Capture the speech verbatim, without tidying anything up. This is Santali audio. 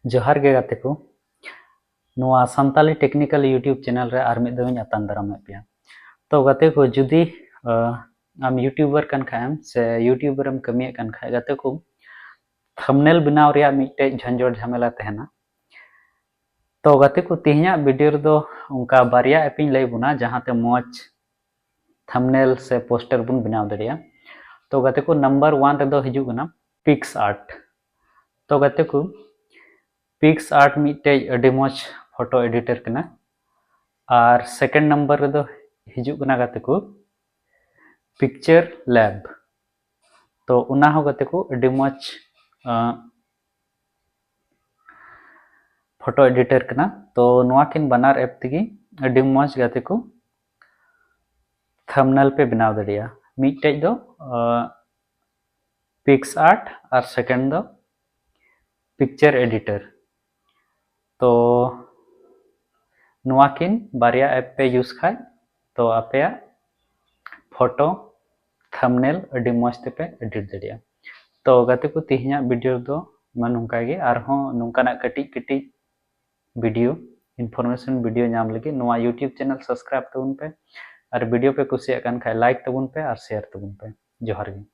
ᱡᱚᱦᱟᱨ ᱜᱮ ᱜᱟᱛᱮ ᱠᱚ, ᱱᱚᱣᱟ ᱥᱟᱱᱛᱟᱞᱤ technical YouTube channel ᱨᱮ ᱟᱨ ᱢᱤᱫ ᱫᱷᱟᱣ ᱤᱧ ᱟᱛᱟᱝ ᱫᱟᱨᱟᱢᱮᱫ ᱯᱮᱭᱟ᱾ ᱛᱚ ᱜᱟᱛᱮ ᱠᱚ, ᱡᱩᱫᱤ ᱟᱢ YouTuber ᱠᱟᱱ ᱠᱷᱟᱡ ᱮᱢ ᱥᱮ YouTuber ᱮᱢ ᱠᱟᱹᱢᱤᱭᱮᱫ ᱠᱟᱱ ᱠᱷᱟᱡ, ᱜᱟᱛᱮ ᱠᱚ, thumbnail ᱵᱮᱱᱟᱣ ᱨᱮᱭᱟᱜ ᱢᱤᱫᱴᱮᱡ ᱡᱷᱚᱸᱡᱚᱴ ᱡᱷᱟᱢᱮᱞᱟ ᱛᱟᱦᱮᱱᱟ᱾ ᱛᱚ ᱜᱟᱛᱮ ᱠᱚ, ᱛᱮᱦᱮᱧᱟᱜ video ᱨᱮᱫᱚ ᱚᱱᱠᱟ ᱵᱟᱨᱭᱟ app ᱤᱧ ᱞᱟᱹᱭ ᱵᱚᱱᱟ, ᱡᱟᱦᱟᱸᱛᱮ ᱢᱚᱡᱽ thumbnail ᱥᱮ poster ᱵᱚᱱ ᱵᱮᱱᱟᱣ ᱫᱟᱲᱮᱭᱟᱜᱼᱟ᱾ ᱛᱚ ᱜᱟᱛᱮ ᱠᱚ, number one ᱨᱮᱫᱚ ᱦᱤᱡᱩᱜ ᱠᱟᱱᱟ PicsArt᱾ ᱛᱚ ᱜᱟᱛᱮ ᱠᱚ, PicsArt ᱢᱤᱫᱴᱮᱡ ᱟᱹᱰᱤ ᱢᱚᱡᱽ photo editor ᱠᱟᱱᱟ᱾ ᱟᱨ second number ᱨᱮᱫᱚ ᱦᱤᱡᱩᱜ ᱠᱟᱱᱟ ᱜᱟᱛᱮ ᱠᱚ PictureLab᱾ ᱛᱚ ᱚᱱᱟ ᱦᱚᱸ ᱜᱟᱛᱮ ᱠᱚ ᱟᱹᱰᱤ ᱢᱚᱡᱽ photo editor ᱠᱟᱱᱟ᱾ ᱛᱚ ᱱᱚᱣᱟ ᱠᱤᱱ ᱵᱟᱱᱟᱨ app ᱛᱮᱜᱮ ᱟᱹᱰᱤ ᱢᱚᱡᱽ ᱜᱟᱛᱮ ᱠᱚ thumbnail ᱯᱮ ᱵᱮᱱᱟᱣ ᱫᱟᱲᱮᱭᱟᱜᱼᱟ᱾ ᱢᱤᱫᱴᱮᱡ ᱫᱚ PicsArt ᱟᱨ second ᱫᱚ Picture Editor᱾ ᱛᱚ ᱱᱚᱣᱟ ᱠᱤᱱ ᱵᱟᱨᱭᱟ app ᱯᱮ use ᱠᱷᱟᱡ, ᱛᱚ ᱟᱯᱮᱭᱟᱜ photo thumbnail ᱟᱹᱰᱤ ᱢᱚᱡᱽ ᱛᱮᱯᱮ edit ᱫᱟᱲᱮᱭᱟᱜᱼᱟ᱾ ᱛᱚ ᱜᱟᱛᱮ ᱠᱚ, ᱛᱮᱦᱮᱧᱟᱜ video ᱫᱚ ᱢᱟ ᱱᱚᱝᱠᱟ ᱜᱮ᱾ ᱟᱨᱦᱚᱸ ᱱᱚᱝᱠᱟᱱᱟᱜ ᱠᱟᱹᱴᱤᱡ ᱠᱟᱹᱴᱤᱡ video, information video ᱧᱟᱢ ᱞᱟᱹᱜᱤᱫ ᱱᱚᱣᱟ YouTube channel subscribe ᱛᱟᱵᱚᱱ ᱯᱮ, ᱟᱨ video ᱯᱮ ᱠᱩᱥᱤᱭᱟᱜ ᱠᱟᱱ ᱠᱷᱟᱡ like ᱛᱟᱵᱚᱱ ᱯᱮ ᱟᱨ share ᱛᱟᱵᱚᱱ ᱯᱮ᱾ ᱡᱚᱦᱟᱨ ᱜᱮ᱾